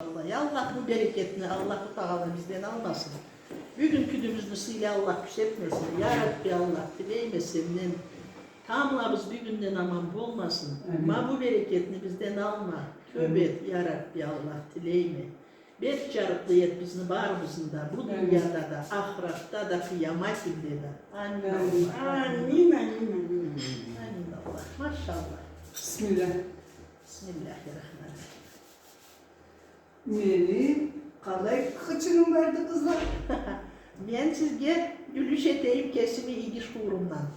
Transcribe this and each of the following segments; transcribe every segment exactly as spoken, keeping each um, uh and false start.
Аллах, я Аллах, бу берекетни Аллаху Тагъала бизден алмасын. Бюгюн кюнюбюзню сыйлы Аллах кюсетмесин. Я Рабби Аллах, тилейме сенден, тамбла биз бюгюнден аман болмасын. Амин. Ма бу берекетни бизден алма. Тёб эт, я Рабби Аллах, тилейме. Бет джарыкълы эт бизни барыбызны да, бу дунияда да, ахыратда да, къыямат кюнде да. Амин, Аллах. Амин, амин, амин. Амин, Аллах. Машаллах. Бисмиллях. Бисмиллахир-рахманир-рахим. Мени къалай хычыным барды, къызла? Мен сизге юлюш этейим кесими иги шуурумдан.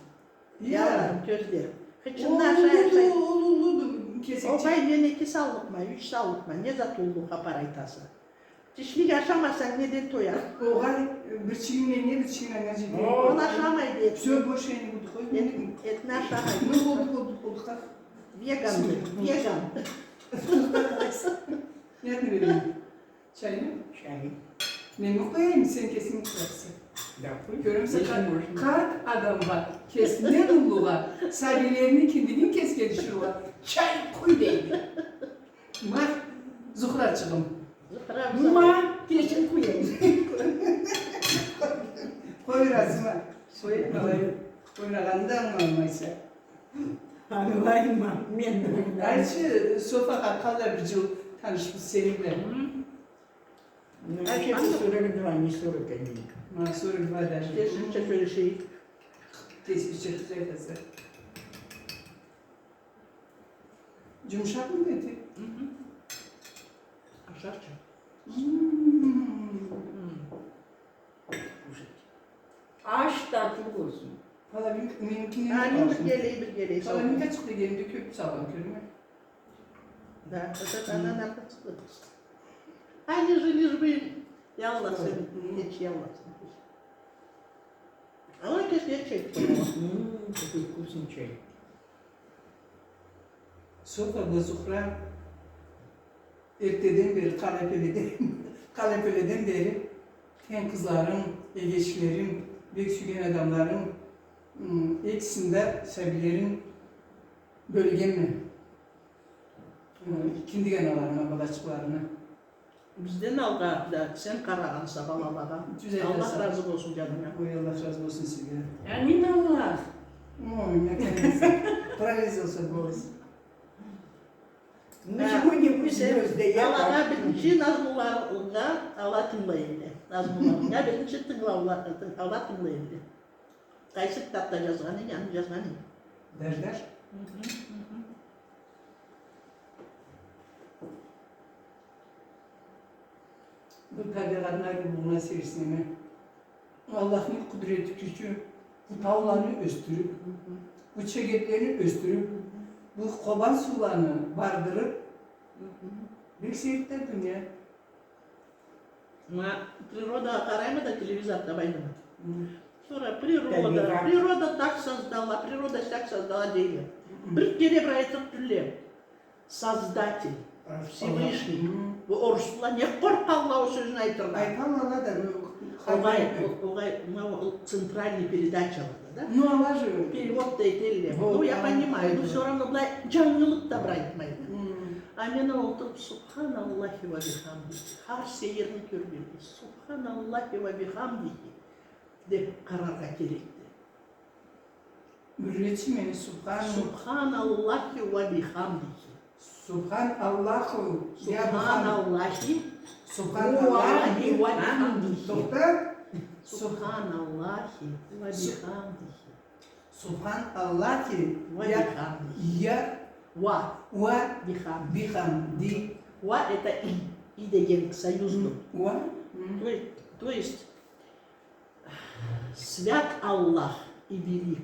Я. Джанларым, кёзлерим. Хычынны ашай, ашай. Ол уллуду, кесек. Огъай, мен эки санлыкъма, юч санлыкъма. Не зат уллу хапар айтаса? Тишлик ашамасанг, неден тояса? Огъай, бир чигинг меннге, бир чигинг анга джетер. Ол ашамайды этни. Всё, больше я не буду. Къой, эт-, этни ашамайды. Ну, болду, болду, болду, къар. Веганды, веган. Нетни берейим? Чайны? Чай. Мен къояйым, сен кесинг къоярса. Да, къой. Кёремисе, къарт адамгъа, кесинден уллугъа, сабийлерини киндигин кесге тюшюрюрге чай къуй дейди. Ма, Зухрачыгъым. Зухра, ма, кесинг къуяйым. Къой, разыма. Къой, къой. Къоймагъанны да ангыламайса. Ангылайма, мен да ангылайма. Айтчы, Софа, къалай бир джыл танышыбыз сени бла? Хы. Вообще-то сорок два, не сорок один. А, сорок два даже. Кесибизча сёлешейик. Кесибизча тюз айтаса. Джумушакъмы эти? Хы-хы. Ашарча. М. Кушать. Аш татлы болсун. Половинка, меникинден... Аны бир къалсын. Биргелей, биргелей салгъан. Половинкачыкъ дегенде кёб салгъан, кёрдюнгмю? Да, это андан артыкъ чыкъды. Ай, лишь бы, лишь бы. Я Аллах, сен кеч, я Аллах, сен кеч. Ала кеч, я чай. М, какой вкусный чай. Софа бла Зухра эртеден бери, къалепеледен, къалепеледен бери сен къызларынг, эгечлеринг, бек сюйген адамларынг, м, экисин да, сабийлеринг бёлгенме. М, киндик аналарынга, балачыкъларына. Бизден алгъа да сен къарагъанса балалагъа. Тюз айтаса. Аллах разы болсун джанынга. Ой, Аллах разы болсун сизге. Амин, Аллах. Ой, наконец-то. Прорезался голос. Ничего не... Алагъа биринчи назмуларынга ала тынгылай эди. Назмуларынга биринчи тынгылаула-, тынг-, ала тынгылай эди. Къайсы китабда джазгъан эдинг, аны джазгъан эдинг. Даш-даш. Хы-хы, хы-хы. Бу табигъатны ариулугъуна сейирсинеме. Аллахны къудрети, кючю, бу тауланы ёсдюрюб, бу чегетлени ёсдюрюб, бу къобан сууланы бардырыб, бек сейирди дуния. Ма природагъа къарайма да, телевизорда бардыма. Хы. Сора природа, табигъат. Природа так создала, природа сяк создала дейле. Хы. Бир кере бир айтыб тюлле. Создатель, Всевышний. Хы. Бу орусла не къоркъалла ол сёзню айтыргъа. Айталла да, бу... Огъай, о-, огъай, ма ол центральный передачалада да. Ну, ала же. Перевод да этелле. Вот, ну, я понимаю, но всё равно былай джангылыкъ да бир айтмайды. Хы. А мен олтуруб, «Субханаллахи ва бихамдихи». Хар сейирни кёргенме. «Субханаллахи ва бихамдихи» деб къараргъа керекди. Юретчи мени, субхан... Субханаллахи ва бихамдихи. Субханаллаху, я бихамд... Субханаллахи. Субханаллахи ва бихамдихи. Тохта. Субханаллахи ва бихамдихи. Субханаллахи ва бихамдихи. Я. Ва. Ва. Бихамди. Бихамди. Ва — это и. И деген союзду. Ва. То есть, то есть, свят Аллах и велик,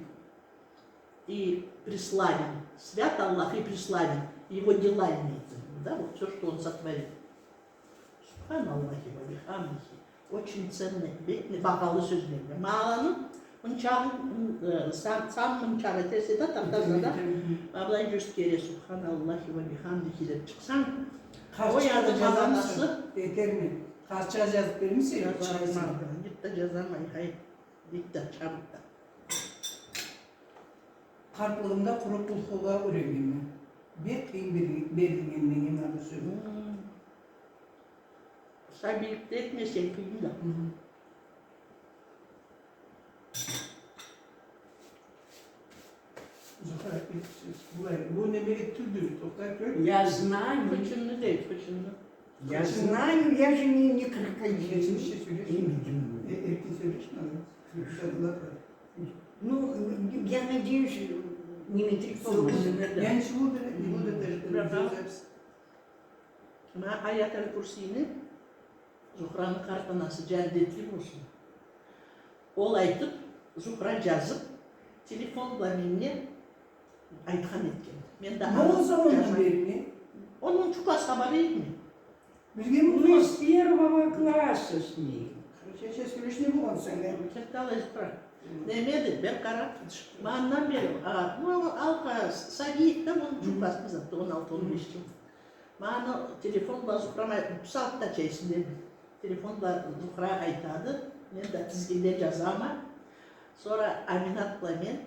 и преславен. Свят Аллах и преславен. Его дела имеется в виду, да, вот всё, что он сотворил. Субханаллахи ва бихамдихи. Очень ценный, бек багъалы сёзле. Ма аланы мынчагъын, м, э, сан, сан мынчагъы этерсе да, тартаса да, ма былай джюз кере «Субханаллахи ва бихамдихи» деб чыкъсанг, ол аны магъанасы... Этерме. Къартчыкъгъа джазыб бермесе, джазарма. Джазарма, хай. Бек да чабыкъ да. Къартлыгъымда къуру Къулхугъа юреннгенме. Бек къыйын бер-, берилгенме аны сёзю. Хм. Сабийликде этмесенг, къыйын да. Мгм. Зухра, э, былай, бу неме тюлдю, тохта, кёр. Я знаю. Хычынны дейди, хычынны. Я знаю, я же не, не крокодил. Эркин сёлеш, надо. Ну, я надеюсь, не метрик. Я ничего, не буду даже. Ма Аятуль Курсийни Зухраны къарт анасы, джандетли болсун. Ол айтыб, Зухра джазыб, телефон бла меннге айтхан этген. Мен да... Не ол замандан бери? Онунчу классха бара эдим. Биргеми? Мы с первого класса с ней. Короче, сёлешип болгъанса, не? Кертда алай, Зухра. Немеди, бери къара. Ма андан бери, а, бу алкъа, садикде, мунучу класс, не затды, он алты, он беш джыл. Ма аны телефон бла Зухрама, бусагъатда чейсиндеми. Телефон бла Зухра айтады, мен да тизгинде джазама. Сора Аминат бла мен,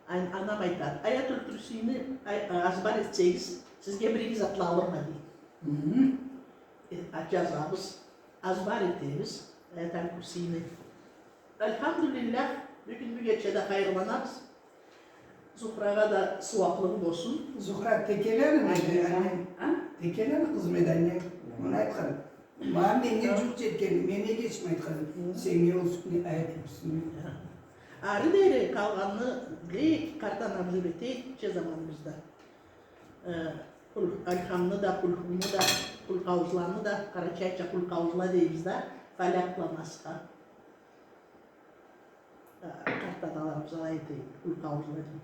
ан-, анам айтады, Аятуль Курсийни ай-, азбар этсегиз, сизге бир-эки затла алырма, дейди. Хы-хы. Э, а, джазабыз, азбар этебиз Аятуль Курсийни. Альхамдулиллях, бюгюн бу кече да хайырланабыз. Зухрагъа да сууаблыгъы болсун. Зухра, текелени, а? Текелени къызы эди, анненг. Муну айтхан. Ма меннге джукъ джетген, мен не кечме айтхан. Сеннге ол сютню айтыб, юсюне. Ары дери къалгъанны, бек къарт анабыз юретеди, кичи заманыбызда. Э, Кул-, Альхамны да, Кульхумну да, Кулхаузланы да, къарачайча Кулхаузла дейбиз да, Фалякъ бла Масха. Э, къарт аналарыбыз алай дейди, Кулхаузла дейди.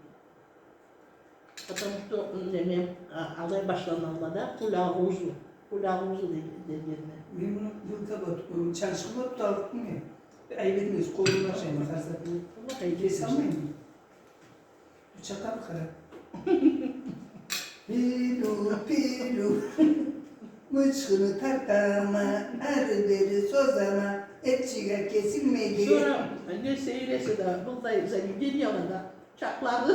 Потому что, неме, а, алай башланалла да, Кулагъузу, Кулагъузу де-, дегенле. Мен муну вилка бла, чанчхы бла туталлыкъма. Айыб этмегиз, къолум ашайма, хар затны. Аллах айыб этмесин. Кеселмейме. Бычакъ алыб къара. Пилю, пилю. Мычхыны тартама, ары-бери созама, эт чыгъа кесилмейди. Сора не сейир эсе да, быллай заведениялада чакълары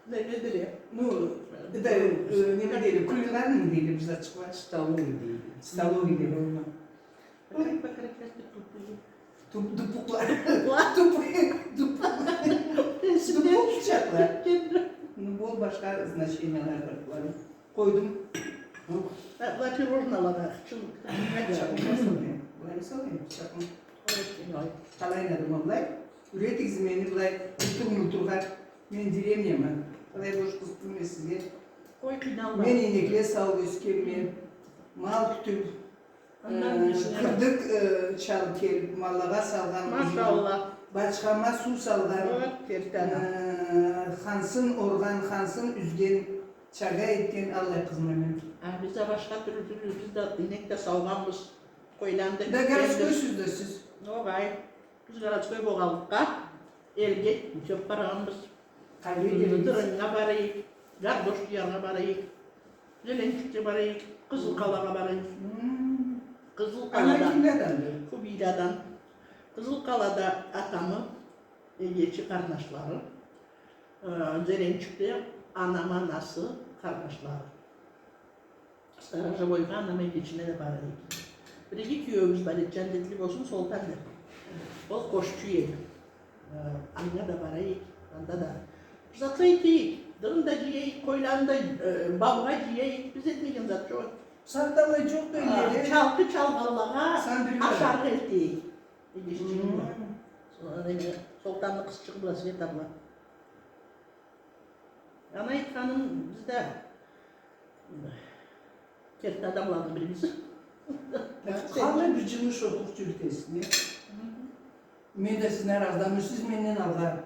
немедиле. Ну, да, э, неме дейле, кулинарный дейле бир затчыкъла. Столовый дейле. Столовый дейле, онда. Как по-карачайски тупые? Туп-, дупукъла. Дупукъла. Тупые, дупукъла. Дупукъ бычакъла. Ну, бу башха значениялары бар буланы. Къойдум. Э, бу пирожныйлагъа, чын, чын. Былай салайым, былай салайым, бычакъны. Ой, ой. Къалай айтадым, былай. Юретигиз мени былай, ултур-мултургъа. Мен деревняма. Былай бош къыз тюлме сизге. Ой, къыйналма. Мен ийнекле саууб ёсгенме. Мал кютюб, Э, кырдык, э, чалыб келиб, маллагъа салгъан. Машалла. Бачхама суу салгъан. Ой, керти адам. Э, хансын оргъан, хансын юзген, чага этген, аллай къызма мен. А, биз да башха тюрлю, тюрлю, биз да ийнек да саугъанбыз. Къойланы да... Да городскойсуз да сиз. Огъай. Биз городской болгъанлыкъгъа, элге кёб баргъанбыз. Къайда эдигиз? Дырыннга барайыкъ, гардош джыяргъа барайыкъ, Зеленчукге барайыкъ, Къызыл Къалагъа барайыкъ. Хм. Къызыл Къалада. Ана кимледенди? Хубийладан. Къызыл Къалада атамы эгечи къарнашлары, э, Зеленчукде анамы анасы къарнашлары. Сторожевойгъа анамы эгечине да барайыкъ. Бир иги киеуюбюз бар эди, джандетли болсун, Солтан деб. Ол къошчу эди. Э, анга да барайыкъ, анда да бир затла этейик. Дырын да джыяйыкъ, къойланы да, э, баугъа джыяйыкъ. Биз этмеген зат джокъ. Сагъатда алай джокъ да, а, элледе. Чалкъы чалгъанлагъа ашаргъа элтейик. Эгеччигим бар. Хм. Сора неме, Солтанны къызчыгъы бла, Света бла. Аны айтханым, биз да керти адамланы бирибиз. Къалай бир джылны шотлукъ джюрютесиз, не? Хы-хы. Мен да сизни аразда, сиз менден алгъа.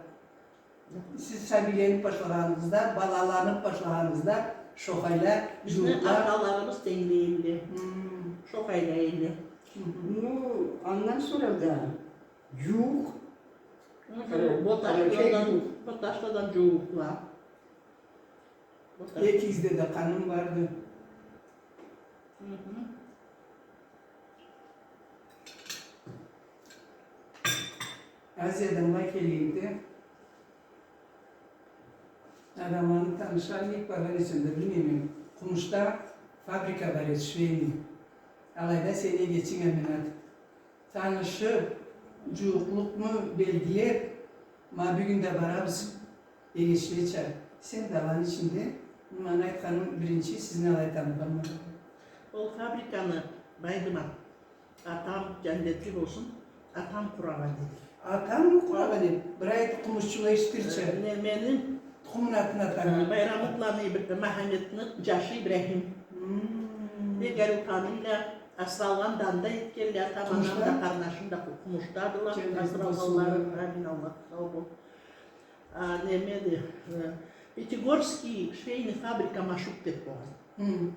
Сиз сабийленип башлагъаныгъызда, балаланып башлагъаныгъызда, шохайла, бизни джууукъла. Аталарыбыз тенглей эдиле. Хы. Шохайла эдиле. Хы-хы. Ну, андан сора да джууукъ. Хы-хы. Къара-, Боташладан, къарачай джууукъ. Боташладан джууукъла. Экигизде да къаным барды. Хы-хы. Азиядан былай келгенде, адамланы таныша, нек баргъан эсем да билмейме. Къумушда фабрика бар эди, швейный. Алайда сени эгечинг Аминат. Танышыб, джууукълукъну белгилеб, ма бюгюн да барабыз эгечлеча. Сен да аланы ичинде, ма аны айтханым биринчи, сизни алай таныгъанма. Ол фабриканы, Байдымат, атам, джандетли болсун, атам къурагъан эди. Атанг къурагъан эди. Бир айт, къумушчула эшитирча. Э, не, мени тукъумну атын атанг. Э, Байрамытланы Иб-, Махаметни джашы Ибрахим. Хм. Бек танылыла, асыралгъан да анда этгенле, атам, анам да, къарнашым да къу-, къумушдадыла. Джандетли болсунла. Асыралгъанла, амин, Аллах, сау бол. А, немеди, э, Пятигорский швейный фабрика «Машук» деб болгъан. Хм.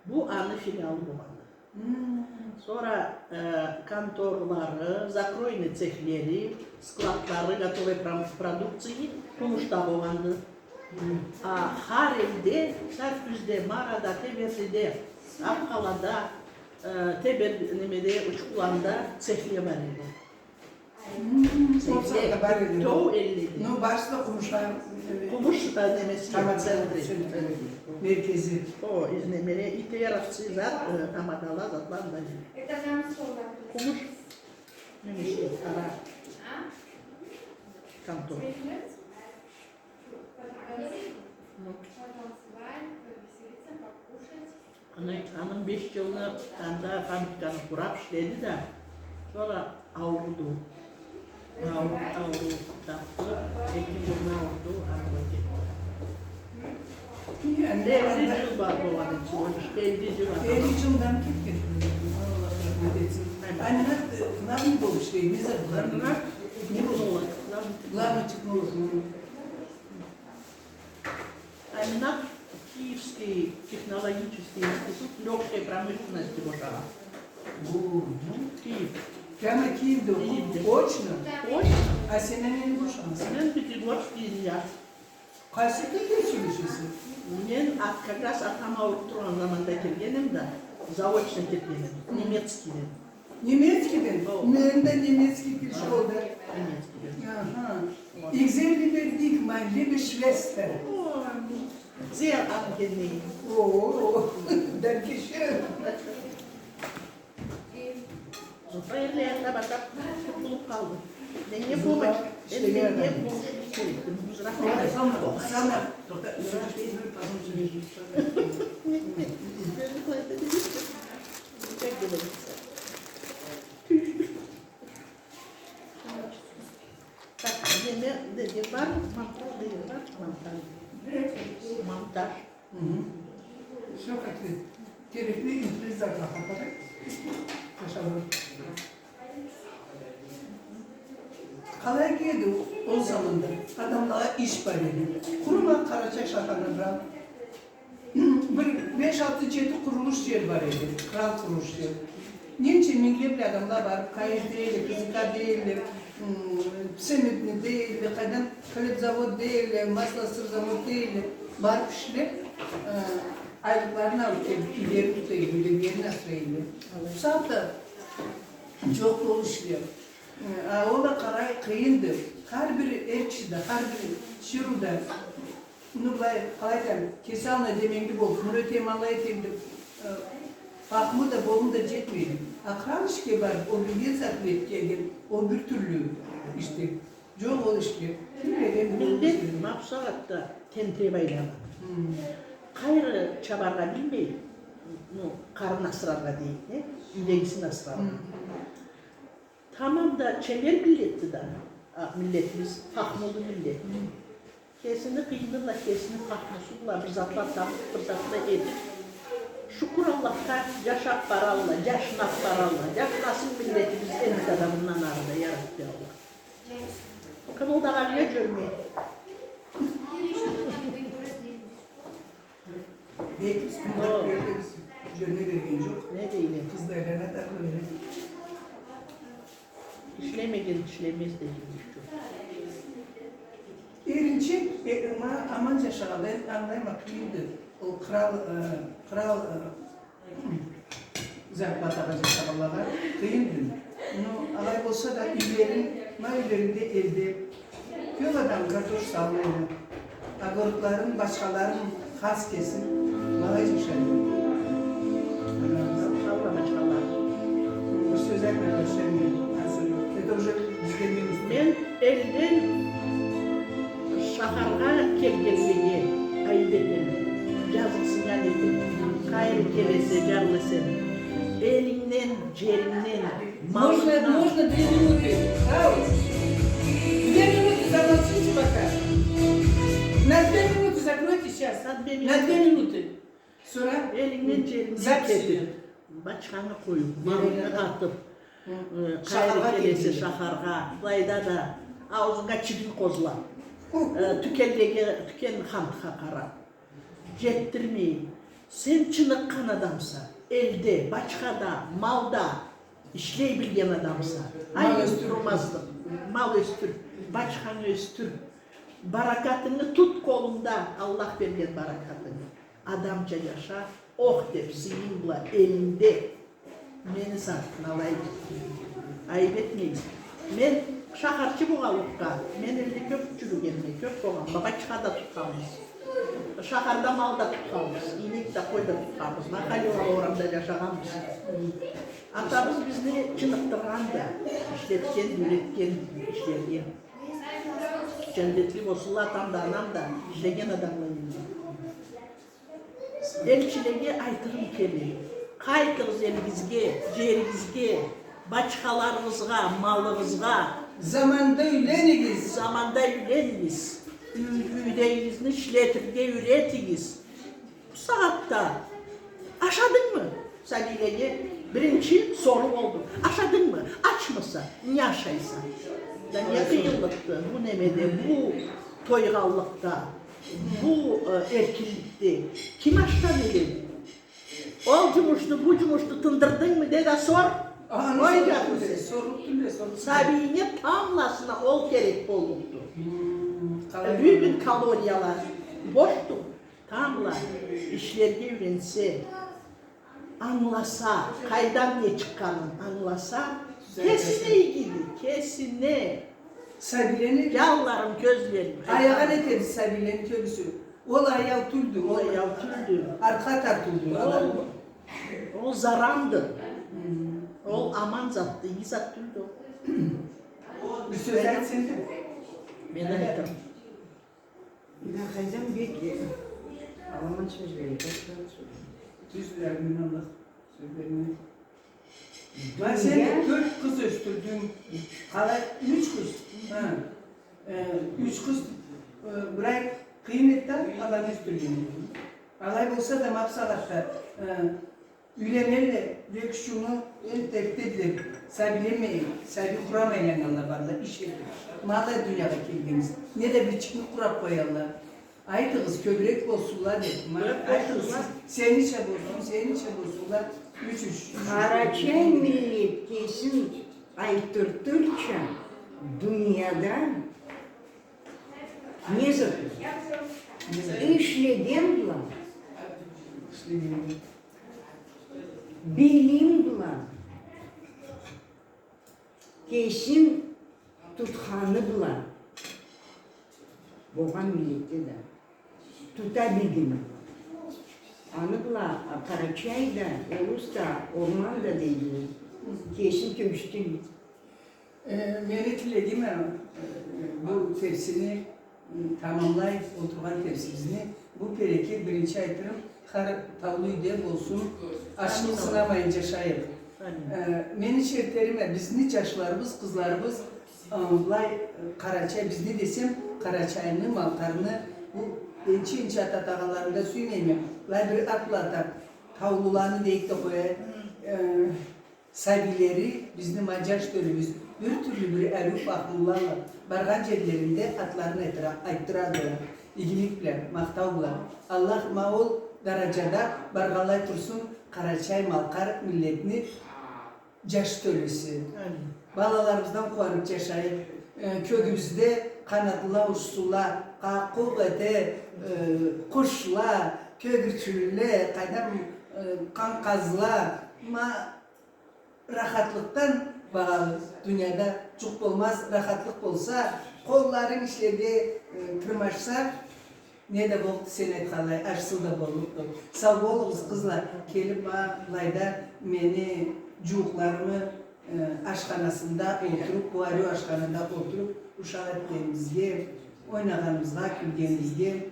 Бу аны филиалы болгъанды. Хм. Сора, э, конторлары, закройный цехлери, складлары готовой пром-, продукции Къумушда болгъанды. Хм. А хар элде, Саркюзде, Марада, Теберлиде, Абхалада, э, Тебер-, немеде, Учкуланда цехле бар эди. Хм, ол сагъатда бар эди. Тёу элледи. Ну, барысы да къумушха, э, къумуш, э, немеси, тамада, центри, центри, меркези. О, из-, немеле, ИТРовцы зат, э, тамадала, затла да. Къумуш немеси, къара контор. Ну. Аны, аны беш джылны анда фабриканы къураб ишледи да, сора ауруду. Аур-, ауруу тапды, эки джылны ауруду, ары кетди. Элли джыл бар болгъан эди, всего лишь элли джыл адам. Элли джылдан кетген. Аллах рахмат этсин. Амин. Аминат, э, главный болуб ишлейди, не забыла. Аминат не болуб? Главный технолог. Главный технолог, ну. Аминат Киевский технологический институт лёгкой промышленности бошагъан. О, ну. Киев. Прямо Киевде окъуду? Киевде. Очно? Очно. А сен нени бошагъанса? Мен Пятигорский Илья. Къайсы тилде сёлешесе? Мен а-, как раз атам ауруб тургъан заманда келгенме да, заочно келгенме. Немецкийден. Немецкийден? О. Мен да немецкий тил школда. Немецкийден. Аха. О. Ich sehe lieber dich, mein lieber Schwester. О, sehr angenehm. О, danke schön. Хайырлы, анда бата, къутулуб къалды. Меннге помощь, мен, меннге помощь керек. Сама, сама. Так, неме деген бар, монтаж деген бар, монтаж. Монтаж. Мгм. Всё как-то керекли, интересно, къалай эди ол заманда? Адамлагъа иш бар эди. Къуру ма Къарачай шахарда бир беш, алты, джети къурулуш джер бар эди. Кърал къурулуш джер. Ненча мингле бла адамла барыб, Кайыр дейле, Кызыка дейле, м, Псемедни дейле, къайдан, хлебзавод дейле, маслосырзавод дейле, барыб ишлеб, э, айлыкъларын алыб келиб, юйлерин тута эдиле, юйлерин асрай эдиле. Бусагъатда джокъ ол ишле. Э, а ол да къарай къыйынды. Хар бир эр киши да, хар бир чыру да. Ну, былай, къалай айтайым, кеси аллына деменгили болуб, муну этейим, алай этейим деб, э, фахму да, болуму да джетмейди. А кърал ишге барыб, ол билген затны этгеннге, ол бир тюрлю ишди. Джокъ ол ишге. Ким биледи, миллет ма бусагъатда тентиреб айланады. Хм. Къайры чабаргъа билмей, ну, къарын асраргъа дейик, не? Юйдегисин асраргъа. Хм. Тамам да чебер миллетди да, а, миллетибиз, фахмулу миллет. Кесини къыйыны бла, кесини фахмусу бла бир затла табыб, бир затла этиб, шукур Аллахха, джашаб баралла, джашнаб баралла. Джашнасын миллетибиз, энди да мындан ары да, я Рабби Аллах. Ол да къалай джюрюмей. Бек, биз кюндюз джёрме берген джокъ. Не дейле? Къызларына да бёле. Ишлемеген ишлемез деген джокъ. Эринчек, э, ма, аман джашагъанлай, ангылайма, къыйынды. Ол кърал, э, кърал, э, зарплатагъа джашагъанлагъа къыйынды. Но алай болса да, юйлерин, ма юйлеринде элде кёб адам картош салмайды. Огородларын, бачхаларын хас кесиб, былай джашайды. Ана, бачхала, бачхала. Это уже бизге минус. Мен элден шахаргъа келгенлеге айып этеме. Джазыкъсыннган этеме. Къайры келесе, джарлы эсенг. Элингден, джерингден, можно, малынгдан. Можно две минуты? Ау. Две минуты замолчите пока. На две минуты закройте сейчас. На две минуты. На две минуты. Сора элингден, джерингден кетип, бачхангы къоюп, малынгы атып, э, къайры келесе шахаргъа, былайда да аузунга чигин къозлап, э, тюкенлеге, тюкен хантха къарап, джетдирмей, сен чыныкъгъан адамса, элде, бачхада, малда ишлей билген адамса, мал ёсдюр, турмазлыкъ, мал ёсдюр, бачхангы ёсдюр, баракатынгы тут къолунгда, Аллах берген баракатынгы. Адамча джаша, ох деп, сыйынг бла, элингде. Мени сатып алай. Айып этмегиз. Мен шахарчы болгъанлыкъгъа, мен элде кёп джюрюгенме, кёп болгъанма, бачха да тутханбыз. Шахарда мал да тутханбыз, ийнек да, къой да тутханбыз. Махаллада, орамда джашагъанбыз. Атабыз бизни чыныкъдыргъанды, ишлетген, юретген ишлерге. Джандетли болсунла атам да, анам да, ишлеген адамла эди. Элчилеге айтырым келе. Къайтыгъыз элигизге, джеригизге, бачхаларыгъызгъа, малыгъызгъа. Заманда юйленигиз. Заманда юйленигиз. Юй-, юйдегигизни ишлетирге юйретигиз. Бусагъатда ашадынгмы? Сабийлеге биринчи соруу болду. Ашадынгмы? Ачмыса, не ашайса? Да не къыйынлыкъды бу немеде, бу тойгъанлыкъда? Бу, э, эркинликде ким ашдан ёледи? Ол джумушну, бу джумушну тындырдынгмы, де да сор. Аны сорукъ тюлдю, сорукъ тюлдю. Сабийинге тамбласына ол керек боллукъду. Хм, къалай. Бюгюн калорияла бошду. Тамбла ишлерге юйренсе, англаса, къайдан не чыкъгъанын англаса, кесине игиди, кесине. Сабийлени джанларын, кёзлерин аягъан этеди сабийлени кёбюсю. Ол аяу тюлдю, ол аяу тюлдю. Артха тартыуду. Ол, ол заранды. Хм. Ол аман затды, иги зат тюлдю. Бир сёз айт сен да. Мен айтырым. Мен къайдам, бек, э, аламан сёзлени. Тюз, Амин, Аллах сёзлерине. Ма сен да тёрт къыз ёсдюрдюнг. Къалай, юч къыз? Ха. Э, юч къыз, э, бир ай къыйын эди да, аланы ёсдюрген. Алай болса да, ма бусагъатда, э, юйленелле, бек ючюню, э, теркдедиле. Сабийле, сабий къурама айланнганла барла, иш этип. Ма алай дуниягъа келгенбиз. Не да бирчикни къурап къоялла. Айтыгъыз, кёбюрек болсунла деп. Ма, кёбюрек айтыгъыз, болсунла. Сенича болсун, сенича болсунла. Юч, юч, юч. Къарачай миллет кесин айтдыртырча дунияда не зат? Не зат? Ишлеген бла. Ишлеген бла. Билим бла, кесин тутханы бла болгъан миллетде да. Тута билгенин. Аны бла, а, къарачай да, орус да, орман да дейди. Кесин тёгюшдюрюп. Э, мени тилегим, э, бу терсини, м, тамамлай олтургъан терсибизни, бу берекет, биринчи айтырым, хар таулу юйде болсун, ашхыны сынамайын джашайыкъ. Амин. Э, мени чертериме, бизни джашларыбыз, къызларыбыз, э, былай, э, Къарачай, бизни десем, Къарачайны, Малкъарны, бу энчи-энчи ата-атагъанларымы да сюймейме, былай бир ат бла атап, таулуланы дейик да къояйыкъ. Э, Сабийлери, бизни ма джаш тёлюбюз, бир тюрлю бир ариу фахмулла бла баргъан джерлеринде атларын айтыра-, айтдырадыла. Игилик бла, махтау бла. Аллах ма ол дараджада баргъанлай турсун къарачай-малкъар миллетни джаш тёлюсю. Амин. Балаларыбыздан къууанып джашайыкъ. Э, кёгюбюзде къанатлыла учсунла, къакъукъ эте, э, къушла, кёгюрчюнле, къайдам, э, къанкъазла, ма Рахатлыкъдан багъалы дунияда джукъ болмаз, рахатлыкъ болса, къолларынг ишлерге, э, тырмашса, не да боллукъду, сен айтханлай, аш-суу да боллукъду. Сау болугъуз, къызла, келип ма былайда мени джууукъларымы э, ашханасында олтуруб, бу ариу ашханада олтуруб, ушакъ этгенибизге, ойнагъаныбызгъа, кюлгенибизге.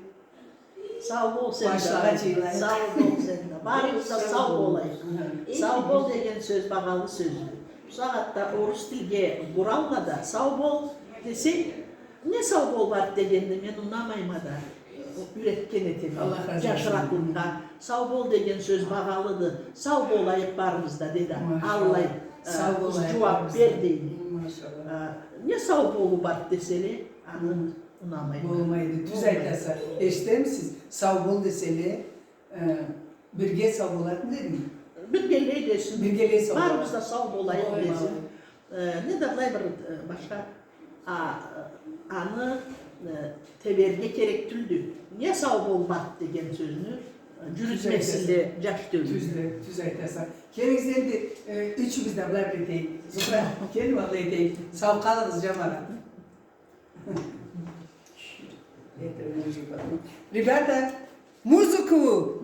Сау бол сен да. Башлагъа джыйылайыкъ. Сау бол сен да. Барыбыз да сау болайыкъ. Сау бол деген сёз багъалы сёздю. Бусагъатда орус тилге буралма да, сау бол десенг, не сау бол бард дегенди, мен унамайма да, юретген этеме. Аллах разы болсун. Джашыракълыкъгъа. Сау бол деген сёз багъалыды. Сау болайыкъ барыбыз да, деди. Машалла. Аллай, э, джууаб бер дейди. Машалла. Э, не сау болу бард деселе, аны унамайма. Болмайды. Тюз айтаса. Эшитемисиз? Сау бол деселе, э, бирге сау болайыкъ дединг. Биргелей десин. Биргелей сау болайыкъ. Барыбыз да сау болайыкъ десин. Э, не да былай бир, э, башха, а, аны, э, теберге керек тюлдю. Не сау бол бард деген сёзню, э, джюрютмесинле джаш тёлюне. Тюз, тюз айтаса. Келигиз энди, э, ючюбюз да былай бир этейик. Зухра, кел, былай этейик. Сау къалыгъыз, джамагъат. Ребята, музыку!